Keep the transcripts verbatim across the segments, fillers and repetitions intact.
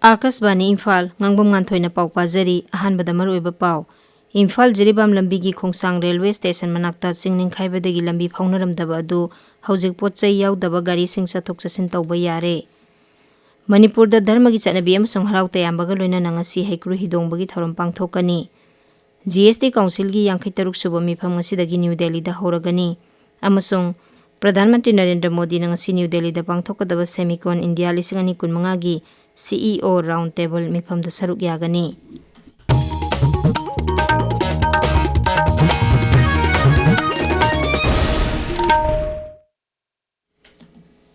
ꯑꯥꯀꯥꯁꯕꯥꯅꯤ ꯏꯝꯐꯥꯜ, ꯉꯥꯡꯕꯝ ꯉꯥꯟꯊꯣꯏꯅ ꯄꯥꯎ ꯄꯥꯖꯔꯤ꯫ ꯑꯍꯥꯟꯕꯗ ꯃꯔꯨꯑꯣꯏꯕ ꯄꯥꯎ꯫ ꯏꯝꯐꯥꯜ ꯖꯤꯔꯤꯕꯥꯝ ꯂꯝꯕꯤꯒꯤ ꯈꯣꯡꯁꯥꯡ ꯔꯦꯜꯋꯦ ꯁ꯭ꯇꯦꯁꯟ ꯃꯅꯥꯛꯇ ꯆꯤꯡ ꯅꯤꯡꯈꯥꯏꯕꯗꯒꯤ ꯂꯝꯕꯤ ꯐꯥꯎꯅꯔꯝꯗꯕ ꯑꯗꯨ ꯍꯧꯖꯤꯛ ꯄꯣꯠ ꯆꯩ ꯌꯥꯎꯗꯕ ꯒꯥꯔꯤꯁꯤꯡ ꯆꯠꯊꯣꯛ ꯆꯠꯁꯤꯟ ꯇꯧꯕ ꯌꯥꯔꯦ꯫ ꯃꯅꯤꯄꯨꯔꯗ ꯙꯔꯃꯒꯤ ꯆꯠꯅꯕꯤ ꯑꯃꯁꯨꯡ ꯍꯔꯥꯎ ꯇꯌꯥꯝꯕꯒ ꯂꯣꯏꯅꯅ ꯉꯁꯤ ꯍꯩꯀ꯭ꯔꯨ ꯍꯤꯗꯣꯡꯕꯒꯤ ꯊꯧꯔꯝ ꯄꯥꯡꯊꯣꯛꯀꯅꯤ꯫ ꯖꯤ ꯑꯦꯁ ꯇꯤ ꯀꯥꯎꯟꯁꯤꯜꯒꯤ ꯌꯥꯡꯈꯩ ꯇꯔꯨꯛ ꯁꯨꯕ ꯃꯤꯐꯝ ꯉꯁꯤꯗꯒꯤ ꯅ꯭ꯌꯨ ꯗꯦꯜꯂꯤꯗ ꯍꯧꯔꯒꯅꯤ ꯑꯃꯁꯨꯡ ꯄ꯭ꯔꯙꯥꯟ ꯃꯟꯇ꯭ꯔꯤ ꯅꯔꯦꯟꯗ꯭ꯔ ꯃꯣꯗꯤꯅ ꯉꯁꯤ ꯅ꯭ꯌꯨ ꯗꯦꯜꯂꯤꯗ ꯄꯥꯡꯊꯣꯛꯀꯗꯕ ꯁꯦꯃꯤꯀꯣꯟ ꯏꯟꯗꯤꯌꯥ ꯂꯤꯁꯤꯡ ꯑꯅꯤ ꯀꯨꯟꯃꯉꯥꯒꯤ ꯁꯤ ꯏ ꯑꯣ ꯔꯥꯎꯟ ꯇꯦꯕꯜ ꯃꯤꯐꯝꯗ ꯁꯔꯨꯛ ꯌꯥꯒꯅꯤ꯫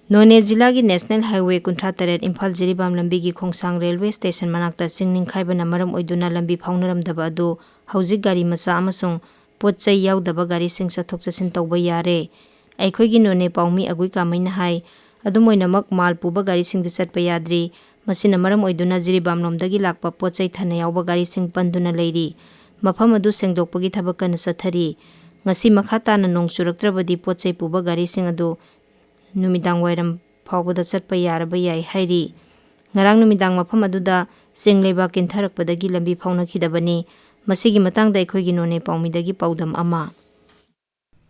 ꯅꯣꯅꯦ ꯖꯤꯂꯥꯒꯤ ꯅꯦꯁꯅꯦꯜ ꯍꯥꯏꯋꯦ ꯀꯨꯟꯊ꯭ꯔꯥ ꯇꯔꯦꯠ ꯏꯝꯐꯥꯜ ꯖꯤꯔꯤꯕꯥꯝ ꯂꯝꯕꯤꯒꯤ ꯈꯣꯡꯁꯥꯡ ꯔꯦꯜꯋꯦ ꯁ꯭ꯇꯦꯁꯟ ꯃꯅꯥꯛꯇ ꯆꯤꯡ ꯅꯤꯡꯈꯥꯏꯕꯅ ꯃꯔꯝ ꯑꯣꯏꯗꯨꯅ ꯂꯝꯕꯤ ꯐꯥꯎꯅꯔꯝꯗꯕ ꯑꯗꯨ ꯍꯧꯖꯤꯛ ꯒꯥꯔꯤ ꯃꯆꯥ ꯑꯃꯁꯨꯡ ꯄꯣꯠ ꯆꯩ ꯌꯥꯎꯗꯕ ꯒꯥꯔꯤꯁꯤꯡ ꯆꯠꯊꯣꯛ ꯆꯠꯁꯤꯟ ꯇꯧꯕ ꯌꯥꯔꯦ꯫ ꯑꯩꯈꯣꯏꯒꯤ ꯅꯣꯅꯦ ꯄꯥꯎꯃꯤ ꯑꯒꯨꯏ ꯀꯥꯃꯩꯅ ꯍꯥꯏ, ꯑꯗꯨꯝ ꯑꯣꯏꯅꯃꯛ ꯃꯥꯜ ꯄꯨꯕ ꯒꯥꯔꯤꯁꯤꯡꯗꯤ ꯆꯠꯄ ꯌꯥꯗ꯭ꯔꯤ꯫ ꯃꯁꯤꯅ ꯃꯔꯝ ꯑꯣꯏꯗꯨꯅ ꯖꯤꯔꯤꯕꯥꯝꯂꯣꯝꯗꯒꯤ ꯂꯥꯛꯄ ꯄꯣꯠ ꯆꯩ ꯊꯥꯅ ꯌꯥꯎꯕ ꯒꯥꯔꯤꯁꯤꯡ ꯄꯟꯗꯨꯅ ꯂꯩꯔꯤ꯫ ꯃꯐꯝ ꯑꯗꯨ ꯁꯦꯡꯗꯣꯛꯄꯒꯤ ꯊꯕꯛ ꯀꯟꯅ ꯆꯠꯊꯔꯤ꯫ ꯉꯁꯤ ꯃꯈꯥ ꯇꯥꯅ ꯅꯣꯡ ꯆꯨꯔꯛꯇ꯭ꯔꯕꯗꯤ ꯄꯣꯠ ꯆꯩ ꯄꯨꯕ ꯒꯥꯔꯤꯁꯤꯡ ꯑꯗꯨ ꯅꯨꯃꯤꯗꯥꯡ ꯋꯥꯏꯔꯝ ꯐꯥꯎꯕꯗ ꯆꯠꯄ ꯌꯥꯔꯕ ꯌꯥꯏ ꯍꯥꯏꯔꯤ꯫ ꯉꯔꯥꯡ ꯅꯨꯃꯤꯗꯥꯡ ꯃꯐꯝ ꯑꯗꯨꯗ ꯆꯤꯡ ꯂꯩꯕꯥꯛ ꯀꯤꯟꯊꯔꯛꯄꯗꯒꯤ ꯂꯝꯕꯤ ꯐꯥꯎꯅꯈꯤꯗꯕꯅꯤ꯫ ꯃꯁꯤꯒꯤ ꯃꯇꯥꯡꯗ ꯑꯩꯈꯣꯏꯒꯤ ꯅꯣꯅꯦ ꯄꯥꯎꯃꯤꯗꯒꯤ ꯄꯥꯎꯗꯝ ꯑꯃ꯫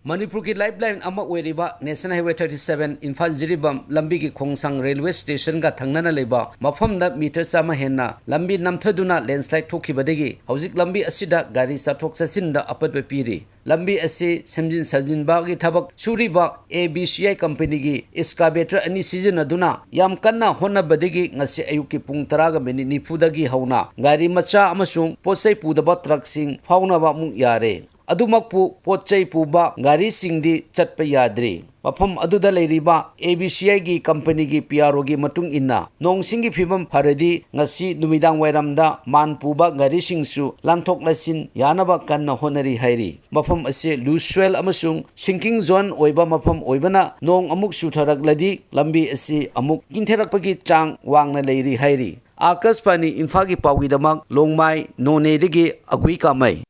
ꯃꯅꯤꯄꯨꯔꯒꯤ ꯂꯥꯏꯐꯂꯥꯏꯟ ꯑꯃ ꯑꯣꯏꯔꯤꯕ national highway thirty seven Imphal Jiribam ꯂꯝꯕꯤꯒꯤ ꯈꯣꯡꯁꯥꯡ ꯔꯦꯜꯋꯦ ꯁ꯭ꯇꯦꯁꯟꯒ ꯊꯪꯅꯅ ꯂꯩꯕ ꯃꯐꯝꯗ ꯃꯤꯇꯔ ꯆꯥꯝꯃ ꯍꯦꯟꯅ ꯂꯝꯕꯤ ꯅꯝꯊꯗꯨꯅ ꯂꯦꯟꯁꯂꯥꯏꯗ ꯊꯣꯛꯈꯤꯕꯗꯒꯤ ꯍꯧꯖꯤꯛ ꯂꯝꯕꯤ ꯑꯁꯤꯗ ꯒꯥꯔꯤ ꯆꯠꯊꯣꯛ ꯆꯠꯁꯤꯟꯗ ꯑꯄꯟꯕ ꯄꯤꯔꯤ꯫ ꯂꯝꯕꯤ ꯑꯁꯤ ꯁꯦꯝꯖꯤꯟ ꯁꯥꯖꯤꯟꯕꯒꯤ ꯊꯕꯛ ꯁꯨꯔꯤꯕ ꯑꯦ ꯕꯤ ꯁꯤ ꯑꯥꯏ ꯀꯝꯄꯅꯤꯒꯤ ꯏꯁꯀꯥꯕꯦꯇꯔ ꯑꯅꯤ ꯁꯤꯖꯤꯟꯅꯗꯨꯅ ꯌꯥꯝ ꯀꯟꯅ ꯍꯣꯠꯅꯕꯗꯒꯤ ꯉꯁꯤ ꯑꯌꯨꯛꯀꯤ ꯄꯨꯡ ꯇꯔꯥꯒ ꯃꯤꯅꯤꯠ ꯅꯤꯐꯨꯗꯒꯤ ꯍꯧꯅ ꯒꯥꯔꯤ ꯃꯆꯥ ꯑꯃꯁꯨꯡ ꯄꯣꯠ ꯆꯩ ꯄꯨꯗꯕ ꯇ꯭ꯔꯛꯁꯤꯡ ꯐꯥꯎꯅꯕ ꯑꯃꯨꯛ ꯌꯥꯔꯦ꯫ ꯑꯗꯨꯃꯛꯄꯨ ꯄꯣꯠ ꯆꯩ ꯄꯨꯕ ꯒꯥꯔꯤꯁꯤꯡꯗꯤ ꯆꯠꯄ ꯌꯥꯗ꯭ꯔꯤ꯫ ꯃꯐꯝ ꯑꯗꯨꯗ ꯂꯩꯔꯤꯕ ꯑꯦ ꯕꯤ ꯁꯤ ꯑꯥꯏꯒꯤ ꯀꯝꯄꯅꯤꯒꯤ ꯄꯤ ꯑꯥꯔ ꯑꯣꯒꯤ ꯃꯇꯨꯡ ꯏꯟꯅ, ꯅꯣꯡꯁꯤꯡꯒꯤ ꯐꯤꯕꯝ ꯐꯔꯗꯤ ꯉꯁꯤ ꯅꯨꯃꯤꯗꯥꯡ ꯋꯥꯏꯔꯝꯗ ꯃꯥꯟ ꯄꯨꯕ ꯒꯥꯔꯤꯁꯤꯡꯁꯨ ꯂꯥꯟꯊꯣꯛ ꯂꯥꯟꯁꯤꯟ ꯌꯥꯅꯕ ꯀꯟꯅ ꯍꯣꯠꯅꯔꯤ ꯍꯥꯏꯔꯤ꯫ ꯃꯐꯝ ꯑꯁꯤ ꯂꯨꯖ ꯁꯣꯏꯜ ꯑꯃꯁꯨꯡ ꯁꯤꯡꯀꯤꯡ ꯖꯣꯟ ꯑꯣꯏꯕ ꯃꯐꯝ ꯑꯣꯏꯕꯅ, ꯅꯣꯡ ꯑꯃꯨꯛ ꯆꯨꯊꯔꯛꯂꯗꯤ ꯂꯝꯕꯤ ꯑꯁꯤ ꯑꯃꯨꯛ ꯀꯤꯟꯊꯔꯛꯄꯒꯤ ꯆꯥꯡ ꯋꯥꯡꯅ ꯂꯩꯔꯤ ꯍꯥꯏꯔꯤ꯫ ꯑꯥꯀꯥꯁꯕꯥꯅꯤ ꯏꯝꯐꯥꯜꯒꯤ ꯄꯥꯎꯒꯤꯗꯃꯛ ꯂꯣꯡꯃꯥꯏ ꯅꯣꯅꯦꯗꯒꯤ ꯑꯒꯨꯏ ꯀꯥꯃꯩ꯫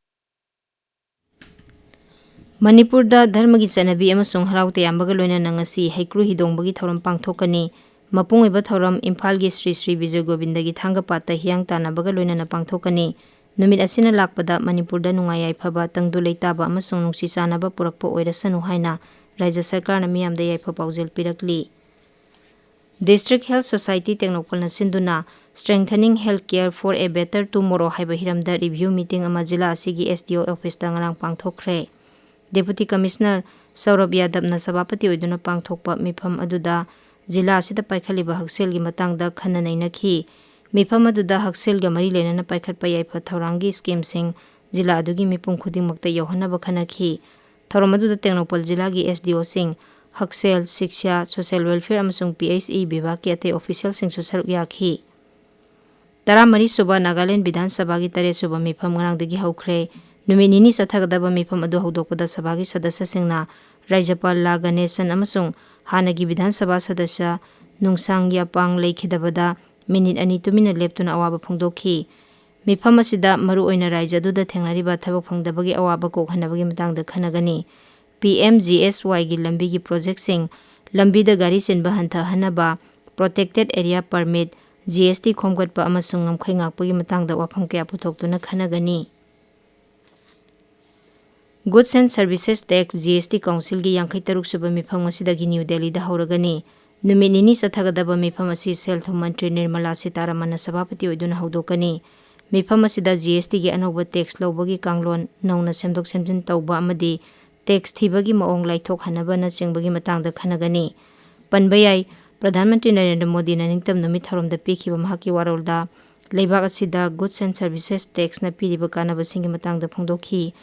ꯃꯅꯤꯄꯨꯔꯗ ꯙꯔꯃꯒꯤ ꯆꯠꯅꯕꯤ ꯑꯃꯁꯨꯡ ꯍꯔꯥꯎ ꯇꯌꯥꯝꯕꯒ ꯂꯣꯏꯅꯅ ꯉꯁꯤ ꯍꯩꯀ꯭ꯔꯨ ꯍꯤꯗꯣꯡꯕꯒꯤ ꯊꯧꯔꯝ ꯄꯥꯡꯊꯣꯛꯀꯅꯤ꯫ ꯃꯄꯨꯡ ꯑꯣꯏꯕ ꯊꯧꯔꯝ ꯏꯝꯐꯥꯜꯒꯤ ꯁ꯭ꯔꯤ ꯁ꯭ꯔꯤ ꯕꯤꯖꯣꯏ ꯒꯣꯕꯤꯟꯗꯒꯤ ꯊꯥꯡꯒ ꯄꯥꯠꯇ ꯍꯤꯌꯥꯡ ꯇꯥꯟꯅꯕꯒ ꯂꯣꯏꯅꯅ ꯄꯥꯡꯊꯣꯛꯀꯅꯤ꯫ ꯅꯨꯃꯤꯠ ꯑꯁꯤꯅ ꯂꯥꯛꯄꯗ ꯃꯅꯤꯄꯨꯔꯗ ꯅꯨꯡꯉꯥꯏ ꯌꯥꯏꯐꯕ, ꯇꯪꯗꯨ ꯂꯩꯇꯥꯕ ꯑꯃꯁꯨꯡ ꯅꯨꯡꯁꯤ ꯆꯥꯟꯅꯕ ꯄꯨꯔꯛꯄ ꯑꯣꯏꯔꯁꯅꯨ ꯍꯥꯏꯅ ꯔꯥꯖ꯭ꯌ ꯁꯔꯀꯥꯔꯅ ꯃꯤꯌꯥꯝꯗ ꯌꯥꯏꯐ ꯄꯥꯎꯖꯦꯜ ꯄꯤꯔꯛꯂꯤ꯫ District Health Society ꯇꯦꯡꯅꯧꯄꯜꯅ ꯁꯤꯟꯗꯨꯅ Strengthening Health Care for a Better Tomorrow ꯍꯥꯏꯕ ꯍꯤꯔꯝꯗ review meeting ꯑꯃ ꯖꯤꯂꯥ ꯑꯁꯤꯒꯤ S D O officeꯇ ꯉꯔꯥꯡ ꯄꯥꯡꯊꯣꯛꯈ꯭ꯔꯦ꯫ Deputy Commissioner ꯁꯧꯔꯚ ꯌꯥꯗꯕꯅ ꯁꯚꯥꯄꯇꯤ ꯑꯣꯏꯗꯨꯅ ꯄꯥꯡꯊꯣꯛꯄ ꯃꯤꯐꯝ ꯑꯗꯨꯗ ꯖꯤꯂꯥ ꯑꯁꯤꯗ ꯄꯥꯏꯈꯠꯂꯤꯕ ꯍꯛꯁꯦꯜꯒꯤ ꯃꯇꯥꯡꯗ ꯈꯟꯅ ꯅꯩꯅꯈꯤ꯫ ꯃꯤꯐꯝ ꯑꯗꯨꯗ ꯍꯛꯁꯦꯜꯒ ꯃꯔꯤ ꯂꯩꯅꯅ ꯄꯥꯏꯈꯠꯄ ꯌꯥꯏꯐ ꯊꯧꯔꯥꯡꯒꯤ schemeꯁꯤꯡ ꯖꯤꯂꯥ ꯑꯗꯨꯒꯤ ꯃꯤꯄꯨꯝ ꯈꯨꯗꯤꯡꯃꯛꯇ ꯌꯧꯍꯟꯅꯕ ꯈꯟꯅꯈꯤ꯫ ꯊꯧꯔꯝ ꯑꯗꯨꯗ ꯇꯦꯡꯅꯧꯄꯜ ꯖꯤꯂꯥꯒꯤ S D Oꯁꯤꯡ, ꯍꯛꯁꯦꯜ, ꯁꯤꯛꯁꯥ, social welfare ꯑꯃꯁꯨꯡ P H E ꯕꯤꯚꯥꯒꯀꯤ ꯑꯇꯩ officialꯁꯤꯡꯁꯨ ꯁꯔꯨꯛ ꯌꯥꯈꯤ꯫ ꯇꯔꯥꯃꯔꯤ ꯁꯨꯕ ꯅꯥꯒꯥꯂꯦꯟ ꯕꯤꯙꯥꯟ ꯁꯚꯥꯒꯤ ꯇꯔꯦꯠ ꯁꯨꯕ ꯃꯤꯐꯝ ꯉꯔꯥꯡꯗꯒꯤ ꯍꯧꯈ꯭ꯔꯦ꯫ ꯅꯨꯃꯤꯠ ꯅꯤꯅꯤ ꯆꯠꯊꯒꯗꯕ ꯃꯤꯐꯝ ꯑꯗꯨ ꯍꯧꯗꯣꯛꯄꯗ ꯁꯚꯥꯒꯤ ꯁꯗꯁ꯭ꯌꯁꯤꯡꯅ ꯔꯥꯖ꯭ꯌꯄꯥꯜ ꯂꯥ ꯒꯅꯦꯁꯟ ꯑꯃꯁꯨꯡ ꯍꯥꯟꯅꯒꯤ ꯕꯤꯙꯥꯟ ꯁꯚꯥ ꯁꯗꯁ꯭ꯌ ꯅꯨꯡꯁꯥꯡ ꯌꯥꯄꯥꯡ ꯂꯩꯈꯤꯗꯕꯗ ꯃꯤꯅꯤꯠ ꯑꯅꯤ ꯇꯨꯃꯤꯟꯅ ꯂꯦꯞꯇꯨꯅ ꯑꯋꯥꯕ ꯐꯣꯡꯗꯣꯛꯈꯤ꯫ ꯃꯤꯐꯝ ꯑꯁꯤꯗ ꯃꯔꯨꯑꯣꯏꯅ ꯔꯥꯖ꯭ꯌ ꯑꯗꯨꯗ ꯊꯦꯡꯅꯔꯤꯕ ꯊꯕꯛ ꯐꯪꯗꯕꯒꯤ ꯑꯋꯥꯕ ꯀꯣꯛꯍꯟꯅꯕꯒꯤ ꯃꯇꯥꯡꯗ ꯈꯟꯅꯒꯅꯤ꯫ P M G S Yꯒꯤ ꯂꯝꯕꯤꯒꯤ projectꯁꯤꯡ, ꯂꯝꯕꯤꯗ ꯒꯥꯔꯤ ꯆꯦꯟꯕ ꯍꯟꯊꯍꯟꯅꯕ, protected area permit, G S T ꯈꯣꯝꯒꯠꯄ ꯑꯃꯁꯨꯡ ꯉꯝꯈꯩ ꯉꯥꯛꯄꯒꯤ ꯃꯇꯥꯡꯗ ꯋꯥꯐꯝ ꯀꯌꯥ ꯄꯨꯊꯣꯛꯇꯨꯅ ꯈꯟꯅꯒꯅꯤ꯫ Goods and Services Tax, G S T Councilꯒꯤ ꯌꯥꯡꯈꯩ ꯇꯔꯨꯛ ꯁꯨꯕ ꯃꯤꯐꯝ ꯉꯁꯤꯗꯒꯤ ꯅ꯭ꯌꯨ ꯗꯦꯜꯂꯤꯗ ꯍꯧꯔꯒꯅꯤ꯫ ꯅꯨꯃꯤꯠ ꯅꯤꯅꯤ ꯆꯠꯊꯒꯗꯕ ꯃꯤꯐꯝ ꯑꯁꯤ ꯁꯦꯜ ꯊꯨꯝ ꯃꯟꯇ꯭ꯔꯤ ꯅꯤꯔꯃꯂꯥ ꯁꯤꯇꯥꯔꯥꯃꯟꯅ ꯁꯚꯥꯄꯇꯤ ꯑꯣꯏꯗꯨꯅ ꯍꯧꯗꯣꯛꯀꯅꯤ꯫ ꯃꯤꯐꯝ ꯑꯁꯤꯗ G S Tꯒꯤ ꯑꯅꯧꯕ tax ꯂꯧꯕꯒꯤ ꯀꯥꯡꯂꯣꯟ, ꯅꯧꯅ ꯁꯦꯝꯗꯣꯛ ꯁꯦꯝꯖꯤꯟ ꯇꯧꯕ ꯑꯃꯗꯤ tax ꯊꯤꯕꯒꯤ ꯃꯑꯣꯡ ꯂꯥꯏꯊꯣꯛꯍꯟꯅꯕꯅꯆꯤꯡꯕꯒꯤ ꯃꯇꯥꯡꯗ ꯈꯟꯅꯒꯅꯤ꯫ ꯄꯟꯕ ꯌꯥꯏ, ꯄ꯭ꯔꯙꯥꯟ ꯃꯟꯇ꯭ꯔꯤ ꯅꯔꯦꯟꯗ꯭ꯔ ꯃꯣꯗꯤꯅ ꯅꯤꯡꯇꯝ ꯅꯨꯃꯤꯠ ꯊꯧꯔꯝꯗ ꯄꯤꯈꯤꯕ ꯃꯍꯥꯛꯀꯤ ꯋꯥꯔꯣꯜꯗ, ꯂꯩꯕꯥꯛ ꯑꯁꯤꯗ Goods and Services Taxꯅ ꯄꯤꯔꯤꯕ ꯀꯥꯟꯅꯕꯁꯤꯡꯒꯤ ꯃꯇꯥꯡꯗ ꯐꯣꯡꯗꯣꯛꯈꯤ꯫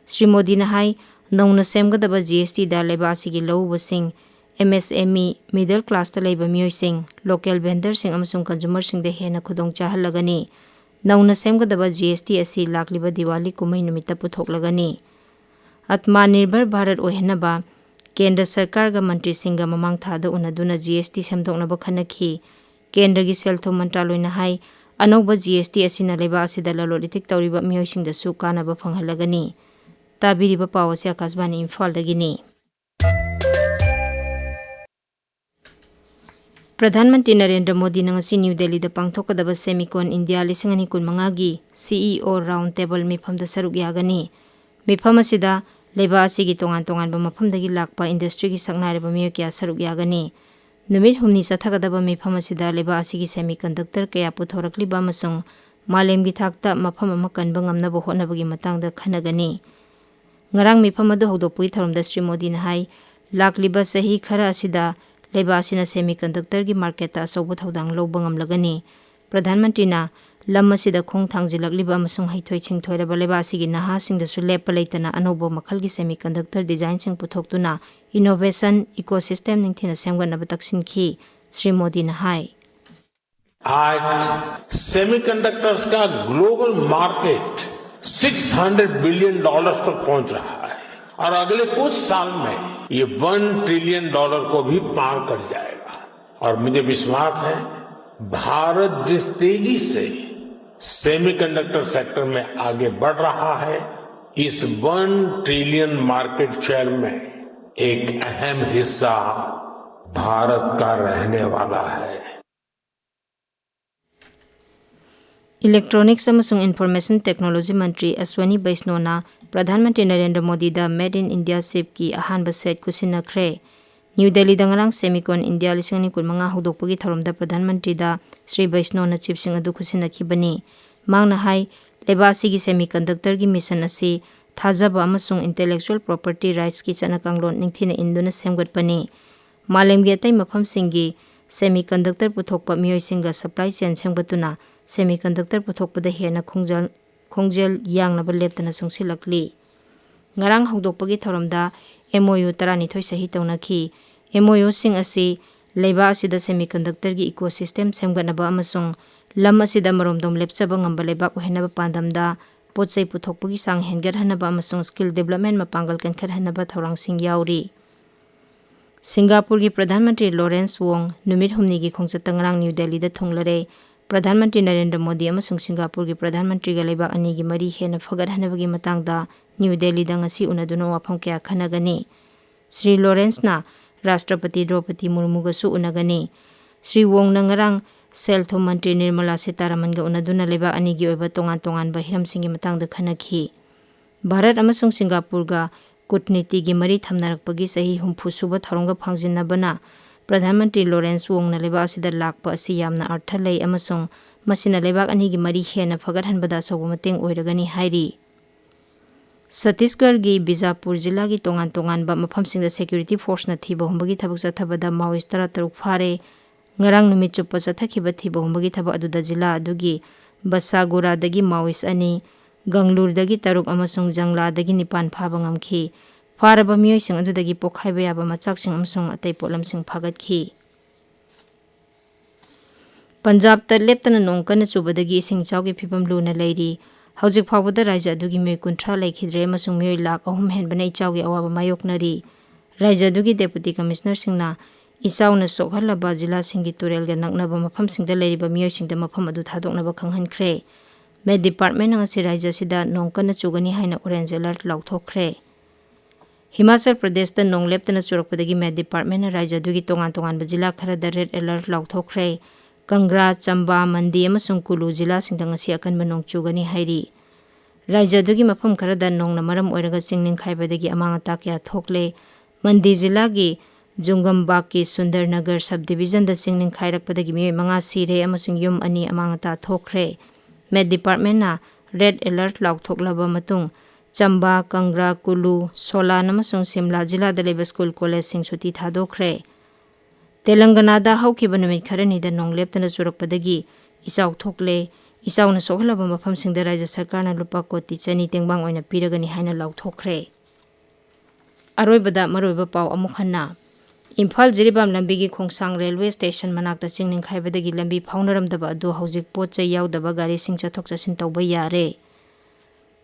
ꯁ꯭ꯔꯤ ꯃꯣꯗꯤꯅ ꯍꯥꯏ, ꯅꯧꯅ ꯁꯦꯝꯒꯗꯕ G S Tꯗ ꯂꯩꯕꯥꯛ ꯑꯁꯤꯒꯤ ꯂꯧꯎꯕꯁꯤꯡ, M S M E, middle classꯇ ꯂꯩꯕ ꯃꯤꯑꯣꯏꯁꯤꯡ, local vendorꯁꯤꯡ ꯑꯃꯁꯨꯡ consumerꯁꯤꯡꯗ ꯍꯦꯟꯅ ꯈꯨꯗꯣꯡ ꯆꯥꯍꯜꯂꯒꯅꯤ꯫ ꯅꯧꯅ ꯁꯦꯝꯒꯗꯕ G S T ꯑꯁꯤ ꯂꯥꯛꯂꯤꯕ ꯗꯤꯋꯥꯂꯤ ꯀꯨꯝꯍꯩ ꯅꯨꯃꯤꯠꯇ ꯄꯨꯊꯣꯛꯂꯒꯅꯤ꯫ ꯑꯠꯃꯥꯅꯤꯔꯚꯔ ꯚꯥꯔꯠ ꯑꯣꯏꯍꯟꯅꯕ ꯀꯦꯟꯗ꯭ꯔ ꯁꯔꯀꯥꯔꯒ ꯃꯟꯇ꯭ꯔꯤꯁꯤꯡꯒ ꯃꯃꯥꯡ ꯊꯥꯗ ꯎꯅꯗꯨꯅ G S T ꯁꯦꯝꯗꯣꯛꯅꯕ ꯈꯟꯅꯈꯤ꯫ ꯀꯦꯟꯗ꯭ꯔꯒꯤ ꯁꯦꯜ ꯊꯨꯝ ꯃꯟꯇ꯭ꯔꯥꯂꯣꯏꯅ ꯍꯥꯏ, ꯑꯅꯧꯕ G S T ꯑꯁꯤꯅ ꯂꯩꯕꯥꯛ ꯑꯁꯤꯗ ꯂꯂꯣꯟ ꯏꯇꯤꯛ ꯇꯧꯔꯤꯕ ꯃꯤꯑꯣꯏꯁꯤꯡꯗꯁꯨ ꯀꯥꯟꯅꯕ ꯐꯪꯍꯜꯂꯒꯅꯤ꯫ ꯇꯥꯕꯤꯔꯤꯕ ꯄꯥꯎ ꯑꯁꯤ ꯑꯀꯥꯁꯕꯥꯅꯤ ꯏꯝꯐꯥꯜꯗꯒꯤꯅꯤ꯫ ꯄ꯭ꯔꯙꯥꯟ ꯃꯟꯇ꯭ꯔꯤ ꯅꯔꯦꯟꯗ꯭ꯔ ꯃꯣꯗꯤꯅ ꯉꯁꯤ ꯅ꯭ꯌꯨ ꯗꯦꯜꯂꯤꯗ ꯄꯥꯡꯊꯣꯛꯀꯗꯕ Semicon India ꯂꯤꯁꯤꯡ ꯑꯅꯤ ꯀꯨꯟꯃꯉꯥꯒꯤ CEO Round Table ꯃꯤꯐꯝꯗ ꯁꯔꯨꯛ ꯌꯥꯒꯅꯤ꯫ ꯃꯤꯐꯝ ꯑꯁꯤꯗ ꯂꯩꯕꯥꯛ ꯑꯁꯤꯒꯤ ꯇꯣꯉꯥꯟ ꯇꯣꯉꯥꯟꯕ ꯃꯐꯝꯗꯒꯤ ꯂꯥꯛꯄ industryꯒꯤ ꯁꯛꯅꯥꯏꯔꯕ ꯃꯤꯑꯣꯏ ꯀꯌꯥ ꯁꯔꯨꯛ ꯌꯥꯒꯅꯤ꯫ ꯅꯨꯃꯤꯠ ꯍꯨꯝꯅꯤ ꯆꯠꯊꯒꯗꯕ ꯃꯤꯐꯝ ꯑꯁꯤꯗ ꯂꯩꯕꯥꯛ ꯑꯁꯤꯒꯤ semiconductor ꯀꯌꯥ ꯄꯨꯊꯣꯔꯛꯂꯤꯕ ꯑꯃꯁꯨꯡ ꯃꯥꯂꯦꯝꯒꯤ ꯊꯥꯛꯇ ꯃꯐꯝ ꯑꯃ ꯀꯟꯕ ꯉꯝꯅꯕ ꯍꯣꯠꯅꯕꯒꯤ ꯃꯇꯥꯡꯗ ꯈꯟꯅꯒꯅꯤ꯫ ꯉꯔꯥꯡ ꯃꯤꯐꯝ ꯑꯗꯨ ꯍꯧꯗꯣꯛꯄꯒꯤ ꯊꯧꯔꯝꯗ ꯁ꯭ꯔꯤ ꯃꯣꯗꯤꯅ ꯍꯥꯏ, ꯂꯥꯛꯂꯤꯕ ꯆꯍꯤ ꯈꯔ ꯑꯁꯤꯗ ꯂꯩꯕꯥꯛ ꯑꯁꯤꯅ semiconductorꯒꯤ marketꯇ ꯑꯆꯧꯕ ꯊꯧꯗꯥꯡ ꯂꯧꯕ ꯉꯝꯂꯒꯅꯤ꯫ ꯄ꯭ꯔꯙꯥꯟ ꯃꯟꯇ꯭ꯔꯤꯅ ꯂꯝ ꯑꯁꯤꯗ ꯈꯣꯡ ꯊꯥꯡꯖꯤꯜꯂꯛꯂꯤꯕ ꯑꯃꯁꯨꯡ ꯍꯩꯊꯣꯏ ꯁꯤꯡꯊꯣꯏꯔꯕ ꯂꯩꯕꯥꯛ ꯑꯁꯤꯒꯤ ꯅꯍꯥꯁꯤꯡꯗꯁꯨ ꯂꯦꯞꯄ ꯂꯩꯇꯅ ꯑꯅꯧꯕ ꯃꯈꯜꯒꯤ semiconductor designꯁꯤꯡ ꯄꯨꯊꯣꯛꯇꯨꯅ innovation ecosystem ꯅꯤꯡꯊꯤꯅ ꯁꯦꯝꯒꯠꯅꯕ ꯇꯛꯁꯤꯟꯈꯤ꯫ ꯁ꯭ꯔꯤ ꯃꯣꯗꯤꯅ ꯍꯥꯏ, आज सेमीकंडक्टर्स का global market six hundred billion dollars तक पहुंच रहा है और अगले कुछ साल में ये वन ट्रिलियन डॉलर को भी पार कर जाएगा। और मुझे विश्वास है, भारत जिस तेजी से सेमीकंडक्टर सेक्टर में आगे बढ़ रहा है, इस वन ट्रिलियन मार्केट शेयर में एक अहम हिस्सा भारत का रहने वाला है। Electronics ꯑꯃꯁꯨꯡ Information Technology Mantri ꯑꯁ꯭ꯋꯅꯤ ꯕꯩꯁꯅꯣꯅ Pradhan Mantri Narendra ꯃꯣꯗꯤꯗ Made in India chipꯀꯤ ꯑꯍꯥꯟꯕ set ꯈꯨꯠꯁꯤꯟꯅꯈ꯭ꯔꯦ꯫ ꯅ꯭ꯌꯨ ꯗꯦꯜꯂꯤꯗ ꯉꯔꯥꯡ Semicon India ꯂꯤꯁꯤꯡ ꯑꯅꯤ ꯀꯨꯟꯃꯉꯥ ꯍꯧꯗꯣꯛꯄꯒꯤ ꯊꯧꯔꯝꯗ ꯄ꯭ꯔꯙꯥꯟ ꯃꯟꯇ꯭ꯔꯤꯗ ꯁ꯭ꯔꯤ ꯕꯩꯁꯅꯣꯅ chipꯁꯤꯡ ꯑꯗꯨ ꯈꯨꯠꯁꯤꯟꯅꯈꯤꯕꯅꯤ꯫ ꯃꯍꯥꯛꯅ ꯍꯥꯏ, ꯂꯩꯕꯥꯛ ꯑꯁꯤꯒꯤ semiconductorꯒꯤ mission ꯑꯁꯤ ꯊꯥꯖꯕ ꯑꯃꯁꯨꯡ intellectual property rightsꯀꯤ ꯆꯠꯅ ꯀꯥꯡꯂꯣꯟ ꯅꯤꯡꯊꯤꯅ ꯏꯟꯗꯨꯅ ꯁꯦꯝꯒꯠꯄꯅꯤ꯫ ꯃꯥꯂꯦꯝꯒꯤ ꯑꯇꯩ ꯃꯐꯝꯁꯤꯡꯒꯤ semiconductor ꯄꯨꯊꯣꯛꯄ ꯃꯤꯑꯣꯏꯁꯤꯡꯒ supply chain ꯁꯦꯝꯒꯠꯇꯨꯅ semiconductor ꯄꯨꯊꯣꯛꯄꯗ ꯍꯦꯟꯅ ꯈꯣꯡꯖꯦꯜ, ꯈꯣꯡꯖꯦꯜ ꯌꯥꯡꯅꯕ ꯂꯦꯞꯇꯅ ꯆꯪꯁꯤꯜꯂꯛꯂꯤ꯫ ꯉꯔꯥꯡ ꯍꯧꯗꯣꯛꯄꯒꯤ ꯊꯧꯔꯝꯗ MOU ꯇꯔꯥꯅꯤꯊꯣꯏ ꯁꯍꯤ ꯇꯧꯅꯈꯤ꯫ MOUꯁꯤꯡ ꯑꯁꯤ ꯂꯩꯕꯥꯛ ꯑꯁꯤꯗ semiconductorꯒꯤ ecosystem ꯁꯦꯝꯒꯠꯅꯕ ꯑꯃꯁꯨꯡ ꯂꯝ ꯑꯁꯤꯗ ꯃꯔꯣꯝꯗꯣꯝ ꯂꯦꯞꯆꯕ ꯉꯝꯕ ꯂꯩꯕꯥꯛ ꯑꯣꯏꯍꯟꯅꯕ ꯄꯥꯟꯗꯝꯗ ꯄꯣꯠ ꯆꯩ ꯄꯨꯊꯣꯛꯄꯒꯤ ꯆꯥꯡ ꯍꯦꯟꯒꯠꯍꯟꯅꯕ ꯑꯃꯁꯨꯡ skill development ꯃꯄꯥꯡꯒꯜ ꯀꯟꯈꯠꯍꯟꯅꯕ ꯊꯧꯔꯥꯡꯁꯤꯡ ꯌꯥꯎꯔꯤ꯫ ꯁꯤꯡꯒꯥꯄꯨꯔꯒꯤ ꯄ꯭ꯔꯙꯥꯟ ꯃꯟꯇ꯭ꯔꯤ ꯂꯣꯔꯦꯟꯁ ꯋꯣꯡ ꯅꯨꯃꯤꯠ ꯍꯨꯝꯅꯤꯒꯤ ꯈꯣꯡꯆꯠꯇ ꯉꯔꯥꯡ ꯅ꯭ꯌꯨ ꯗꯦꯜꯂꯤꯗ ꯊꯨꯡꯂꯔꯦ꯫ ꯄ꯭ꯔꯙꯥꯟ ꯃꯟꯇ꯭ꯔꯤ ꯅꯔꯦꯟꯗ꯭ꯔ ꯃꯣꯗꯤ ꯑꯃꯁꯨꯡ ꯁꯤꯡꯒꯥꯄꯨꯔꯒꯤ ꯄ꯭ꯔꯙꯥꯟ ꯃꯟꯇ꯭ꯔꯤꯒ ꯂꯩꯕꯥꯛ ꯑꯅꯤꯒꯤ ꯃꯔꯤ ꯍꯦꯟꯅ ꯐꯒꯠꯍꯟꯅꯕꯒꯤ ꯃꯇꯥꯡꯗ ꯅ꯭ꯌꯨ ꯗꯦꯜꯂꯤꯗ ꯉꯁꯤ ꯎꯅꯗꯨꯅ ꯋꯥꯐꯝ ꯀꯌꯥ ꯈꯟꯅꯒꯅꯤ꯫ ꯁ꯭ꯔꯤ ꯂꯣꯔꯦꯟꯁꯅ ꯔꯥꯁꯇ꯭ꯔꯄꯇꯤ ꯗ꯭ꯔꯧꯄꯗꯤ ꯃꯨꯔꯃꯨꯒꯁꯨ ꯎꯅꯒꯅꯤ꯫ ꯁ꯭ꯔꯤ ꯋꯣꯡꯅ ꯉꯔꯥꯡ ꯁꯦꯜ ꯊꯨꯝ ꯃꯟꯇ꯭ꯔꯤ ꯅꯤꯔꯃꯂꯥ ꯁꯤꯇꯥꯔꯥꯃꯟꯒ ꯎꯅꯗꯨꯅ ꯂꯩꯕꯥꯛ ꯑꯅꯤꯒꯤ ꯑꯣꯏꯕ ꯇꯣꯉꯥꯟ ꯇꯣꯉꯥꯟꯕ ꯍꯤꯔꯝꯁꯤꯡꯒꯤ ꯃꯇꯥꯡꯗ ꯈꯟꯅꯈꯤ꯫ ꯚꯥꯔꯠ ꯑꯃꯁꯨꯡ ꯁꯤꯡꯒꯥꯄꯨꯔꯒ ꯀꯨꯠꯅꯤꯇꯤꯒꯤ ꯃꯔꯤ ꯊꯝꯅꯔꯛꯄꯒꯤ ꯆꯍꯤ ꯍꯨꯝꯐꯨ ꯁꯨꯕ ꯊꯧꯔꯝꯒ ꯐꯥꯡꯖꯤꯟꯅꯕꯅ ꯄ꯭ꯔꯙꯥꯟ ꯃꯟꯇ꯭ꯔꯤ ꯂꯣꯔꯦꯟꯁ ꯋꯣꯡꯅ ꯂꯩꯕꯥꯛ ꯑꯁꯤꯗ ꯂꯥꯛꯄ ꯑꯁꯤ ꯌꯥꯝꯅ ꯑꯔꯊ ꯂꯩ ꯑꯃꯁꯨꯡ ꯃꯁꯤꯅ ꯂꯩꯕꯥꯛ ꯑꯅꯤꯒꯤ ꯃꯔꯤ ꯍꯦꯟꯅ ꯐꯒꯠꯍꯟꯕꯗ ꯑꯆꯧꯕ ꯃꯇꯦꯡ ꯑꯣꯏꯔꯒꯅꯤ ꯍꯥꯏꯔꯤ꯫ ꯁꯠꯇꯤꯁꯒꯔꯒꯤ ꯕꯤꯖꯥꯄꯨꯔ ꯖꯤꯂꯥꯒꯤ ꯇꯣꯉꯥꯟ ꯇꯣꯉꯥꯟꯕ ꯃꯐꯝꯁꯤꯡꯗ ꯁꯦꯀ꯭ꯌꯨꯔꯤꯇꯤ ꯐꯣꯔꯁꯅ ꯊꯤꯕ ꯍꯨꯝꯕꯒꯤ ꯊꯕꯛ ꯆꯠꯊꯕꯗ ꯃꯥꯑꯣꯏꯁ ꯇꯔꯥꯇꯔꯨꯛ ꯐꯥꯔꯦ꯫ ꯉꯔꯥꯡ ꯅꯨꯃꯤꯠ ꯆꯨꯞꯄ ꯆꯠꯊꯈꯤꯕ ꯊꯤꯕ ꯍꯨꯝꯕꯒꯤ ꯊꯕꯛ ꯑꯗꯨꯗ ꯖꯤꯂꯥ ꯑꯗꯨꯒꯤ ꯕꯁꯥꯒꯨꯔꯥꯗꯒꯤ ꯃꯥꯑꯣꯏꯁ ꯑꯅꯤ, ꯒꯪꯂꯨꯔꯗꯒꯤ ꯇꯔꯨꯛ ꯑꯃꯁꯨꯡ ꯖꯪꯂꯥꯗꯒꯤ ꯅꯤꯄꯥꯟ ꯐꯥꯕ ꯉꯝꯈꯤ꯫ ꯐꯥꯔꯕ ꯃꯤꯑꯣꯏꯁꯤꯡ ꯑꯗꯨꯗꯒꯤ ꯄꯣꯈꯥꯏꯕ ꯌꯥꯕ ꯃꯆꯥꯛꯁꯤꯡ ꯑꯃꯁꯨꯡ ꯑꯇꯩ ꯄꯣꯠꯂꯝꯁꯤꯡ ꯐꯥꯒꯠꯈꯤ꯫ ꯄꯟꯖꯥꯕꯇ ꯂꯦꯞꯇꯅ ꯅꯣꯡ ꯀꯟꯅ ꯆꯨꯕꯗꯒꯤ ꯏꯁꯤꯡ ꯏꯆꯥꯎꯒꯤ ꯐꯤꯕꯝ ꯂꯨꯅ ꯂꯩꯔꯤ꯫ ꯍꯧꯖꯤꯛ ꯐꯥꯎꯕꯗ ꯔꯥꯖ꯭ꯌ ꯑꯗꯨꯒꯤ ꯃꯤꯑꯣꯏ ꯀꯨꯟꯊ꯭ꯔꯥ ꯂꯩꯈꯤꯗ꯭ꯔꯦ ꯑꯃꯁꯨꯡ ꯃꯤꯑꯣꯏ ꯂꯥꯈ ꯑꯍꯨꯝ ꯍꯦꯟꯕꯅ ꯏꯆꯥꯎꯒꯤ ꯑꯋꯥꯕ ꯃꯥꯌꯣꯛꯅꯔꯤ꯫ ꯔꯥꯖ꯭ꯌ ꯑꯗꯨꯒꯤ ꯗꯦꯄꯨꯇꯤ ꯀꯃꯤꯁꯅꯔꯁꯤꯡꯅ ꯏꯆꯥꯎꯅ ꯁꯣꯛꯍꯜꯂꯕ ꯖꯤꯂꯥꯁꯤꯡꯒꯤ ꯇꯨꯔꯦꯜꯒ ꯅꯛꯅꯕ ꯃꯐꯝꯁꯤꯡꯗ ꯂꯩꯔꯤꯕ ꯃꯤꯑꯣꯏꯁꯤꯡꯗ ꯃꯐꯝ ꯑꯗꯨ ꯊꯥꯗꯣꯛꯅꯕ ꯈꯪꯍꯟꯈ꯭ꯔꯦ꯫ ꯃꯦꯠ ꯗꯤꯄꯥꯔꯠꯃꯦꯟꯅ ꯉꯁꯤ ꯔꯥꯖ꯭ꯌ ꯑꯁꯤꯗ ꯅꯣꯡ ꯀꯟꯅ ꯆꯨꯒꯅꯤ ꯍꯥꯏꯅ ꯑꯣꯔꯦꯟꯖ ꯑꯦꯂꯔꯠ ꯂꯥꯎꯊꯣꯛꯈ꯭ꯔꯦ꯫ ꯍꯤꯃꯥꯆꯜ ꯄ꯭ꯔꯗꯦꯁꯇ ꯅꯣꯡ ꯂꯦꯞꯇꯅ ꯆꯨꯔꯛꯄꯗꯒꯤ ꯃꯦꯠ ꯗꯤꯄꯥꯔꯠꯃꯦꯟꯅ ꯔꯥꯖ꯭ꯌ ꯑꯗꯨꯒꯤ ꯇꯣꯉꯥꯟ ꯇꯣꯉꯥꯟꯕ ꯖꯤꯂꯥ ꯈꯔꯗ ꯔꯦꯗ ꯑꯦꯂꯔꯠ ꯂꯥꯎꯊꯣꯛꯈ꯭ꯔꯦ꯫ ꯀꯪꯒ꯭ꯔꯥ, ꯆꯝꯕꯥ, ꯃꯟꯗꯤ ꯑꯃꯁꯨꯡ ꯀꯨꯂꯨ ꯖꯤꯂꯥꯁꯤꯡꯗ ꯉꯁꯤ ꯑꯀꯟꯕ ꯅꯣꯡ ꯆꯨꯒꯅꯤ ꯍꯥꯏꯔꯤ꯫ ꯔꯥꯖ꯭ꯌ ꯑꯗꯨꯒꯤ ꯃꯐꯝ ꯈꯔꯗ ꯅꯣꯡꯅ ꯃꯔꯝ ꯑꯣꯏꯔꯒ ꯆꯤꯡ ꯅꯤꯡꯈꯥꯏꯕꯗꯒꯤ ꯑꯃꯥꯡ ꯑꯇꯥ ꯀꯌꯥ ꯊꯣꯛꯂꯦ꯫ ꯃꯟꯗꯤ ꯖꯤꯂꯥꯒꯤ ꯖꯨꯡꯒꯝꯕꯥꯛꯀꯤ ꯁꯨꯟꯗꯔꯅꯒꯔ ꯁꯕ ꯗꯤꯕꯤꯖꯟꯗ ꯆꯤꯡ ꯅꯤꯡꯈꯥꯏꯔꯛꯄꯗꯒꯤ ꯃꯤꯑꯣꯏ ꯃꯉꯥ ꯁꯤꯔꯦ ꯑꯃꯁꯨꯡ ꯌꯨꯝ ꯑꯅꯤ ꯑꯃꯥꯡ ꯑꯇꯥ ꯊꯣꯛꯈ꯭ꯔꯦ꯫ ꯃꯦꯠ ꯗꯤꯄꯥꯔꯠꯃꯦꯟꯅ ꯔꯦꯗ ꯑꯦꯂꯔꯠ ꯂꯥꯎꯊꯣꯛꯂꯕ ꯃꯇꯨꯡ ꯆꯝꯕꯥ, ꯀꯪꯒ꯭ꯔꯥ, ꯀꯨꯂꯨ, ꯁꯣꯂꯥꯟ ꯑꯃꯁꯨꯡ ꯁꯤꯝꯂꯥ ꯖꯤꯂꯥꯗ ꯂꯩꯕ ꯁ꯭ꯀꯨꯜ ꯀꯣꯂꯦꯖꯁꯤꯡ ꯁꯨꯇꯤ ꯊꯥꯗꯣꯛꯈ꯭ꯔꯦ꯫ ꯇꯦꯂꯪꯒꯅꯥꯗ ꯍꯧꯈꯤꯕ ꯅꯨꯃꯤꯠ ꯈꯔꯅꯤꯗ ꯅꯣꯡ ꯂꯦꯞꯇꯅ ꯆꯨꯔꯛꯄꯗꯒꯤ ꯏꯆꯥꯎ ꯊꯣꯛꯂꯦ꯫ ꯏꯆꯥꯎꯅ ꯁꯣꯛꯍꯜꯂꯕ ꯃꯐꯝꯁꯤꯡꯗ ꯔꯥꯖ꯭ꯌ ꯁꯔꯀꯥꯔꯅ ꯂꯨꯄꯥ ꯀꯣꯇꯤ ꯆꯅꯤ ꯇꯦꯡꯕꯥꯡ ꯑꯣꯏꯅ ꯄꯤꯔꯒꯅꯤ ꯍꯥꯏꯅ ꯂꯥꯎꯊꯣꯛꯈ꯭ꯔꯦ꯫ ꯑꯔꯣꯏꯕꯗ ꯃꯔꯨꯑꯣꯏꯕ ꯄꯥꯎ ꯑꯃꯨꯛ ꯍꯟꯅ꯫ ꯏꯝꯐꯥꯜ ꯖꯤꯔꯤꯕꯥꯝ ꯂꯝꯕꯤꯒꯤ ꯈꯣꯡꯁꯥꯡ ꯔꯦꯜꯋꯦ ꯁ꯭ꯇꯦꯁꯟ ꯃꯅꯥꯛꯇ ꯆꯤꯡ ꯅꯤꯡꯈꯥꯏꯕꯗꯒꯤ ꯂꯝꯕꯤ ꯐꯥꯎꯅꯔꯝꯗꯕ ꯑꯗꯨ ꯍꯧꯖꯤꯛ ꯄꯣꯠ ꯆꯩ ꯌꯥꯎꯗꯕ ꯒꯥꯔꯤꯁꯤꯡ ꯆꯠꯊꯣꯛ ꯆꯠꯁꯤꯟ ꯇꯧꯕ ꯌꯥꯔꯦ꯫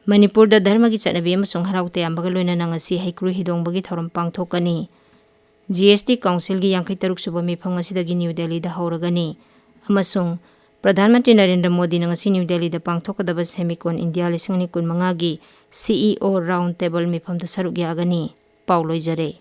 ꯃꯅꯤꯄꯨꯔꯗ ꯙꯔꯃꯒꯤ ꯆꯠꯅꯕꯤ ꯑꯃꯁꯨꯡ ꯍꯔꯥꯎ ꯇꯌꯥꯝꯕꯒ ꯂꯣꯏꯅꯅ ꯉꯁꯤ ꯍꯩꯀ꯭ꯔꯨ ꯍꯤꯗꯣꯡꯕꯒꯤ ꯊꯧꯔꯝ ꯄꯥꯡꯊꯣꯛꯀꯅꯤ꯫ ꯖꯤ ꯑꯦꯁ ꯇꯤ ꯀꯥꯎꯟꯁꯤꯜꯒꯤ ꯌꯥꯡꯈꯩ ꯇꯔꯨꯛ ꯁꯨꯕ ꯃꯤꯐꯝ ꯉꯁꯤꯗꯒꯤ ꯅ꯭ꯌꯨ ꯗꯦꯜꯂꯤꯗ ꯍꯧꯔꯒꯅꯤ ꯑꯃꯁꯨꯡ ꯄ꯭ꯔꯙꯥꯟ ꯃꯟꯇ꯭ꯔꯤ ꯅꯔꯦꯟꯗ꯭ꯔ ꯃꯣꯗꯤꯅ ꯉꯁꯤ ꯅ꯭ꯌꯨ ꯗꯦꯜꯂꯤꯗ ꯄꯥꯡꯊꯣꯛꯀꯗꯕ ꯁꯦꯃꯤꯀꯣꯟ ꯏꯟꯗꯤꯌꯥ ꯂꯤꯁꯤꯡ ꯑꯅꯤ ꯀꯨꯟꯃꯉꯥꯒꯤ ꯁꯤ ꯏ ꯑꯣ ꯔꯥꯎꯟ ꯇꯦꯕꯜ ꯃꯤꯐꯝꯗ ꯁꯔꯨꯛ ꯌꯥꯒꯅꯤ꯫ ꯄꯥꯎ ꯂꯣꯏꯖꯔꯦ꯫